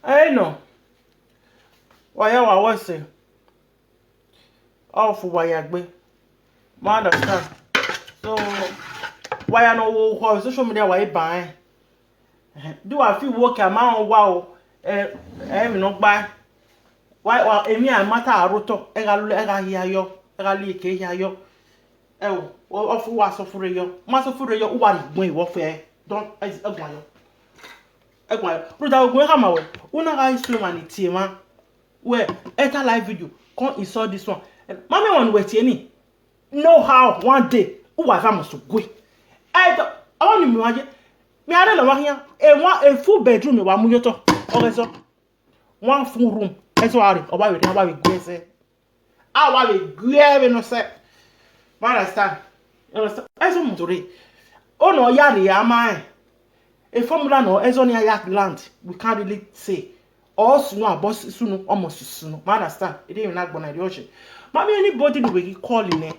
Ẹ nọ, wa ya wa wẹ ẹse, ọ fu wa ya gbe. Ma understand. So, wa ya nọ wo ukhọ social media wa i ba rẹn. Ẹhẹn, do wa fi wo ke a ma rẹn owa o, ẹ, ẹ, emwi ne ọ gbae. Wa, wa, emwi a ma ta aro otọ, ẹ gha lu, ẹ gha hia yọ, ẹ gha li eke hia yọ. Ẹ o, ọ, ọ fu wa sọ fure yọ. Ma sọ fure yọ, u wa rhie ugbẹn vbe ọfẹ, dọn, ẹ, ẹ guan yọ. Ẹ guan yọ. Rhunmwuda ugbẹn khama wẹ, u na gha ri suẹn emwa ni tie emwa. Wẹ, enter live video, come insult this one. Ma miẹn emwa ne uwẹ tie ni. No how one day, u wa va must gue. Ẹ dọ, ọ ni miẹn wa ye. Mẹ a rre lọ vba khian, e one, e full bedroom wa mu ye otọ, ọghe zọ. One full room, ẹzọ a rre, ọ wa vbe rre, a wa vbe gu ẹzẹ. A wa vbe gu ẹre vbene ọ sẹ. You understand? You understand? Ẹzọ mu do rre. Ọ nọ ya rre a ma rẹn. A formula nọ, ẹzọ ne iran ya land, we can't really say. Ọ sunu abọ sunu, almost sunu. You understand? Ede emwi na gbọna ere ọse. Ma miẹn anybody ne uwẹ ghi call nẹ.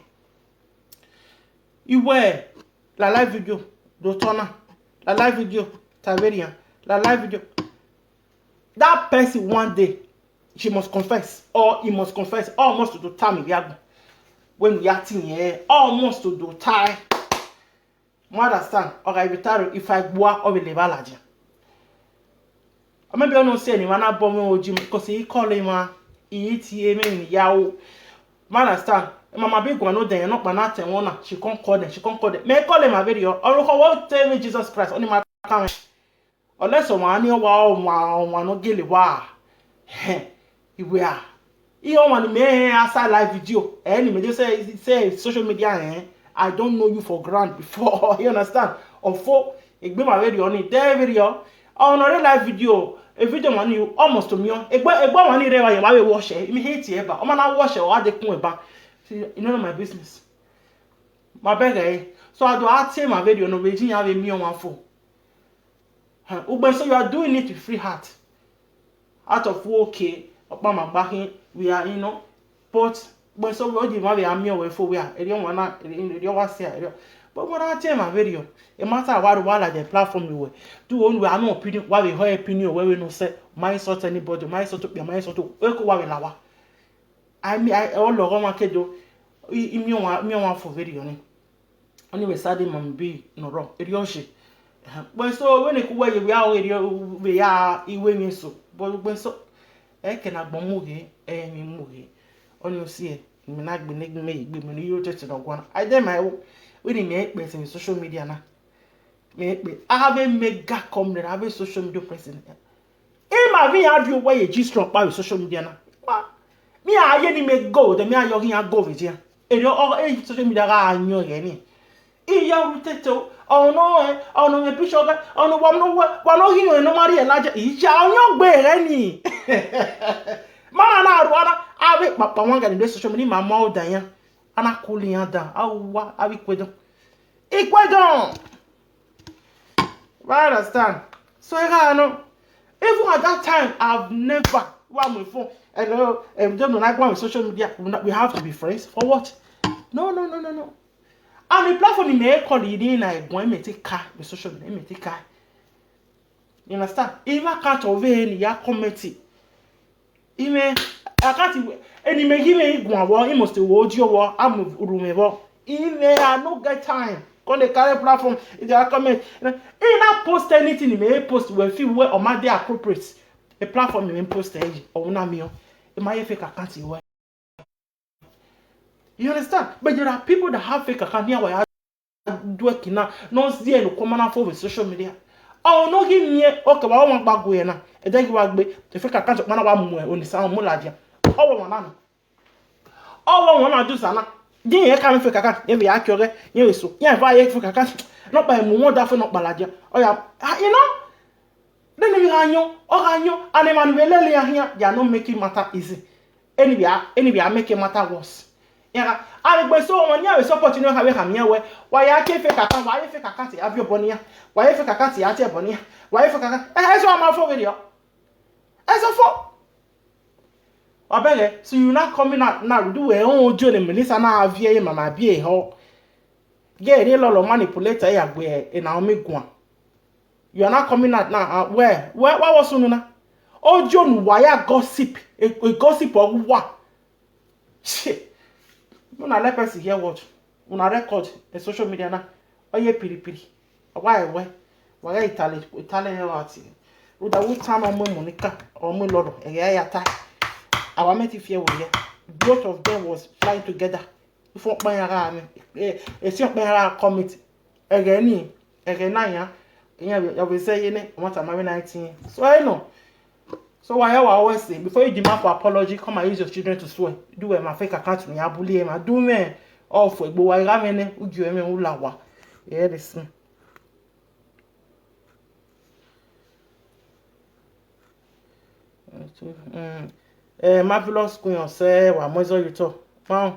Iwẹ, la live video, do turn on. La live video, ta vberrian. La live video. That person one day, she must confess, or he must confess, or must do tell me, we are go. When we are teen, eh, or must do tie. You understand? Or I will tell you, if I go out, or we live a legend. Or maybe I don't say anyone, I bomb O G, because he call him, uh, he eat him, and he yao. You understand? Mama big one, no, then not banana, one, she can't call them, she can't call them. May call him a video, or look what tell me Jesus Christ, only my comment. Unless someone, you are, one, one, no, gilly, wa. He, we are. Iye ọmwa ni mẹ rẹn outside live video, ẹ ni mẹ je sẹ, sẹ social media rẹn, I don't know you for ground before, you understand? Ọfo, egbe ma vberriọ ni, de vberriọ, ọ nọ rre live video, e video ma ni almost to miẹn, egbe, egbe ọmwa ni rre evba yẹn, wa vbe wọshẹ, I mean, hate ẹba, ọ ma na wọshẹ, ọ gha dekun ẹba. See, you know my business. Ma bẹghe ẹre, so a do a tie ma vberriọ ne ọ vbe ji iran vbe miẹn ọmwa fo. Huh, ugbẹn so you are doing it with free heart. Out of okay, ọkpa ma gba khin, we are, you know. But ugbẹn so we, ọ ye emwa vbe a miẹn wẹ fo, we are, erriọ wan na, erriọ wa sia, erriọ. But ugbẹn na tie ma vberriọ, e ma ta wa ru wa ladian platform wẹ. Do one we are no opinion, wa vbe ho opinion wẹ vbene ọ sẹ, ma insult anybody, ma insult okpia, ma insult o-, eko wa vbe la wa. I mean, I, ọ lọghọ ọmwa ke do, I, I miẹn ọmwa, miẹn ọmwa fo vberriọ ni. Ọni vbe sa de ma be nọ rrọọ, erriọ ọse. Ẹhẹn, ugbẹn so, vbene ku wẹ ye, wẹ a ho erriọ, vbe ya iwe emwi eso. But ugbẹn so, ẹkẹ ne agbọn mu ghe, ẹmwẹ mu ghe. Ọni ọ si ẹe, imẹ na gbe ne gu mẹ ye egbe, imẹ ne I yo tete ne ọ guan. I dey my own. Vbene imẹ kpẹ sẹ social media na. Mẹ kpẹ, a vbe mega comrade, a vbe social media person. Ima vbe iran rhie owẹ ye G-Strong kpa vbe social media na. Wa, mi a ye ne imẹ go, then mi a ye ọghe iran go vbe dia. Erriọ, ọ, e social media gha yan ẹghẹ ni. Iye ru tete o, ọ nọ ẹ, ọ nọ mwẹ picture ghẹ, ọ nọ wa nọ wẹ, wa nọ ghi yan ne ọ ma rhie ladian. Iya, ọ yan gbe ẹghẹ ni. Ma na na ru ara, a vbe kpakpa wan gha ni social media, ma ma ọda iran. A na cool iran down, a wa, a vbe ikuedọn. Ikuedọn! You understand? So, I don't know. Even at that time, I've never, wa my phone. Hello, um, don't know, like, on social media, we not, we have to be friends. For what? No, no, no, no, no. And the platform ni mẹ call it in, I go, I may take car, the social media, I may take car. You understand? Even account of any, ya comment. Imẹ, account, eni mẹ ghi mwẹ guan vbọ, I must wo dio vbọ, a mu ru mwẹ vbọ. Imẹ, I no get time. Come dey carry platform, if they are comment. I na post anything, I may post when feel where ọ ma dey appropriate. A platform I may post ẹre, ọ na mi o. I ma ye fake account wẹ. You understand? But there are people that have fake account near where I do it now. No see any come on for social media. Oh, no, give me, okay, wa wan gba gu na. E de gi wa gbe, the fake account man wa mu e, oni sa mu ladian. Ọ wẹ wan na. Ọ wẹ wan na do sa na. Di yẹn ka fake account, yẹn vbe ya kiọ ghẹ, yẹn vbe so. Yẹn va ye fake account. Nọkpa mu wọn da fo nọkpa ladian. Ọ ya, ah, you know? Then we gha yan, ọ gha yan, and emwa ni vbe lele iran khian, they are not making matter easy. Anyway, anyway, I make a matter worse. Yeah, a vbe gbe so wọn ni a vbe support ni, ọ kha vbe khama iran wẹ, wa ya ke fake account, wa ye fake account ya viọ obọ ne iran, wa ye fake account ya tie obọ ne iran, wa ye fake account. Eh, eso a ma fo vberriọ. Eso fo. Wa bẹghe, so you now coming out now, do we own Joe the minister na viẹ ye mama bie ho. Ye ni lọlọ manipulator ya gbe e Naomi guan. You are not coming out now. Uh, where? Where? What was sunu na? Ojo nu wa ya gossip. A, a gossip or what? Shit. Una let person hear what? Una record in social media na. Ọ ye piripiri. Wa ewe. Wa ga Italy, Italy he wa ti. Uda wu tan ọmọ Monica, ọmọ lọlọ, ẹgẹ ya ta. Our mate fear wo ye. Both of them was flying together. Ifu ọkpa iran gha mwẹ, eh, esi ọkpa iran gha comment. Ẹghẹ ni, ẹghẹ na yan, iran vbe, ọ vbe zẹ ye nẹ, ọ ma tama vbe nineteen. So, ẹ nọ. So, wa ya wa always say, before you demand for apology, come and use your children to swear. Do well, ma fake account ni, a bully him, a do me. Ọ fo egbe wa gha mwẹ nẹ, u gie mwẹ, u la wa. Yeah, this thing. Mm. Eh, Marvelous Queen, ọ sẹ wa mu ẹzọ ye otọ. Wow.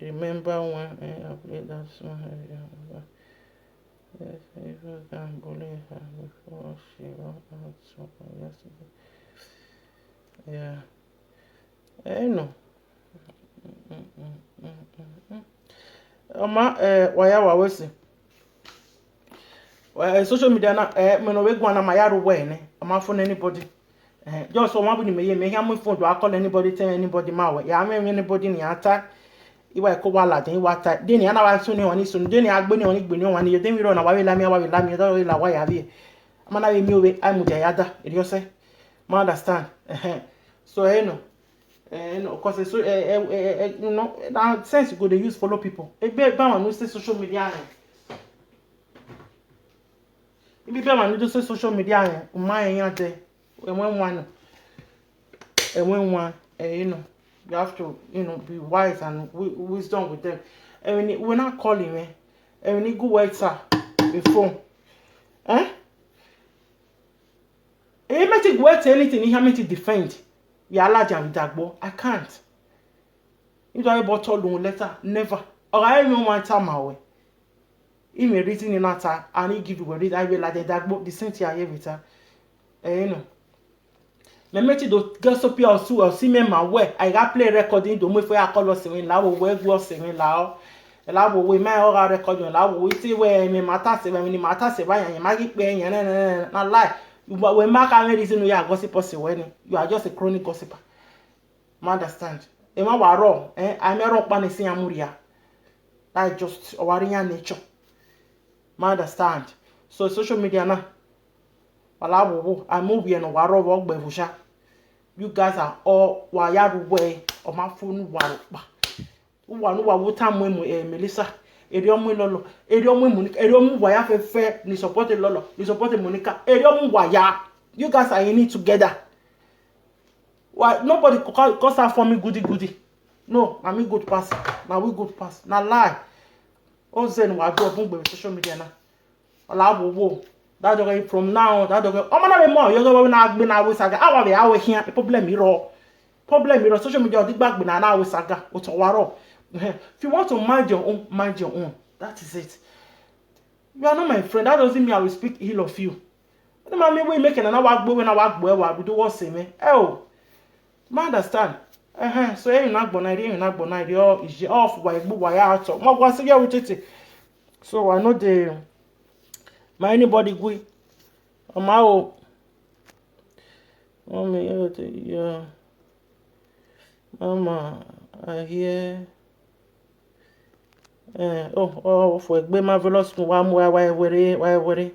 Remember when, eh, I played that song, eh, yeah, yeah. Yes, I can believe her before she run out somewhere yesterday. Yeah. Eh, no. Mm, mm, mm, mm, mm, mm. Ọ ma, eh, wa ya wa wẹ sẹ. Eh, social media na, eh, mẹ ne ọ vbe guan na, ma ya rre uwẹ nẹ, ọ ma phone anybody. Eh, just ọmwa bu ni mẹ ye, mẹ hia mu phone do a call anybody, tell anybody ma wẹ. Ya mwẹ anybody ni a ta. I wa ko wa ladian, I wa ta. De ni a na wa sunu ọnii sunu, de ni a gbe ni ọnii gbe ni ọnii, yo de mi rọ na wa vbe la mi, wa vbe la mi, da vbe la wa ya vbe. A ma na vbe miẹn ovbe, a mudia ya da, erriọ sẹ. Ma understand. Eh, so, eh, no. Eh, no, 'cause so, eh, eh, eh, eh, you know, na sense you go dey use follow people. Egbe ba ma no say social media, eh. Ibi bẹmwẹ ni do sẹ social media rẹn, u ma rẹn iran dẹ, ẹmwẹ wan nọ, ẹmwẹ wan, eh, you know, you have to, you know, be wise and wi- wisdom with them. Ẹmwẹ ni, we na call him, eh? Ẹmwẹ ni gu wẹ ta, the phone. Eh? Ẹ mẹ ti gu wẹ ta anything, iran mẹ ti defend. Ya ladian vbe idagbo, I can't. Ido ẹre bọ tọ lu letter, never. Ọ gha re emwi ọmwa tama wẹ. Imẹ reason na ta, and I give you reason, I will like that, but the same thing I hear with her. Eh, you know. Mẹ mẹ ti do get so pia osu, osi mẹ ma wẹ, I ga play recording, do mu ife a call ọse mwẹ la, wo wẹ gu ọse mwẹ la, ọ. La wo wẹ, ma ọ gha record la wo wẹ, ite wẹ mẹ ma ta se, mẹ ni ma ta se ba yan, ma ghi kpe yan, na, na, na, na lie. You, wẹ ma ka mẹ reason ya gossip ọse wẹ ni. You are just a chronic gossiper. Ma understand. Emwa wa rrọọ, eh, a i mẹ rrọọ ọkpa ne esi iran mu rria. That is just, ọ wa rre iran nature. Ma understand. So social media na, wa la vbe owo, a mu ovbi ẹre ne ọ wa rrọọ vbe ọgbẹe vbe osa. You guys are all, wa ya rre uwẹ, ọ ma fo ne uwa rhọkpa. Uwa ne uwa wo ta mu emu, eh, Melissa. Erriọ mu Lọlọ, erriọ mu Monica, erriọ mu uwa ya fẹfẹ, ni support Lọlọ, ni support Monica, erriọ mu uwa ya. You guys are in it together. Why nobody co- co- come start for me goody goody? No, na me good pass. Na we good pass. Na lie. Oze ne wa do bun gbe social media na. Ọ la wo wo. That dog from now, that dog. Ọmọ na be mo, yo go na gbe na we saga. Awa be awe here. Problem iro. Problem iro. Social media, ọ digba gbe na na we saga. Otọ wa rrọọ. Eh, if you want to mind your own, mind your own. That is it. You are not my friend. That doesn't mean I will speak ill of you. Ene ma miẹn wẹ I mẹ kẹ na na wa gbe wẹ na wa gbe wa do wọ sẹ mwẹ. Ẹ o. Ma understand. Ẹhẹn, so emwi na gbọ na, emwi na gbọ na, ọ iye, ọ fu wa egbe wa ya tọ. Ma wa se ye ru tete. So I no dey ma anybody gui. Ọ ma o. Mommy, you dey, yeah. Mama, I hear. Eh, oh, oh, for egbe Marvelous Queen, wa mu wa, wa were, wa were.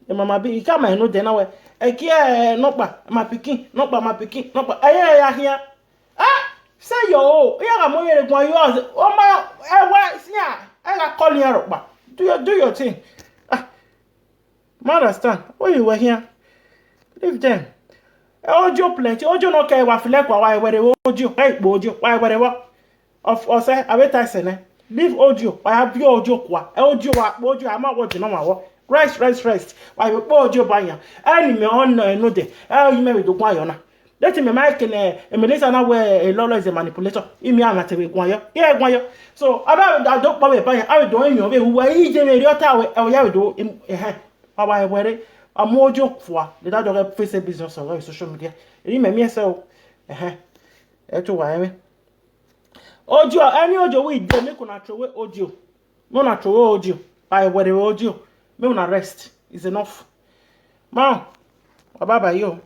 E mama bi, I ka ma no de na we. E ki, eh, nọkpa, ma pikin, nọkpa, ma pikin, nọkpa. Eye ya khian. Ah, say yo, oh, ya ga mo yere guan yo. O ma, e we, sia, e ga call yan rhọkpa. Do your, do your thing. Ah, ma understand. What you were here? Leave them. Eh, audio plenty. Audio no care, wa feel like wa, wa were audio. Hey, audio, wa were wa. Of, ọ sẹ, avbe ta ẹsẹ nẹ. Leave audio, wa ya viọ audio kua. Ẹ audio wa kpo audio, a ma wọ je nọ ma wọ. Rest, rest, rest. Wa vbe kpo audio ba yan. Ẹ ni mẹ ọ nọ ẹn nodẹ. Ẹ i mẹ vbe do guan yọ na. Dẹti mẹ ma kene Melissa na wẹ Lọlọ is a manipulator. I mẹ a na te vbe guan yọ. I guan yọ. So, a ba da do kpọ vbe ba yan. A vbe do yan vbe hu wẹ i je vbe rri ọta wẹ, ẹ ya vbe do, em, ẹhẹn. Wa wa wẹ re. A mu audio kua. Leta dọghe face business on social media. Eri mẹ miẹn sẹ o. Ẹhẹn. Ẹ to wa ẹmwẹ. Audio, any audio we dey, make una throw away audio. Make una throw away audio. By whatever audio. Make una rest. It's enough. Ma, bye bye yo.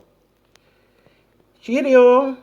Cheerio.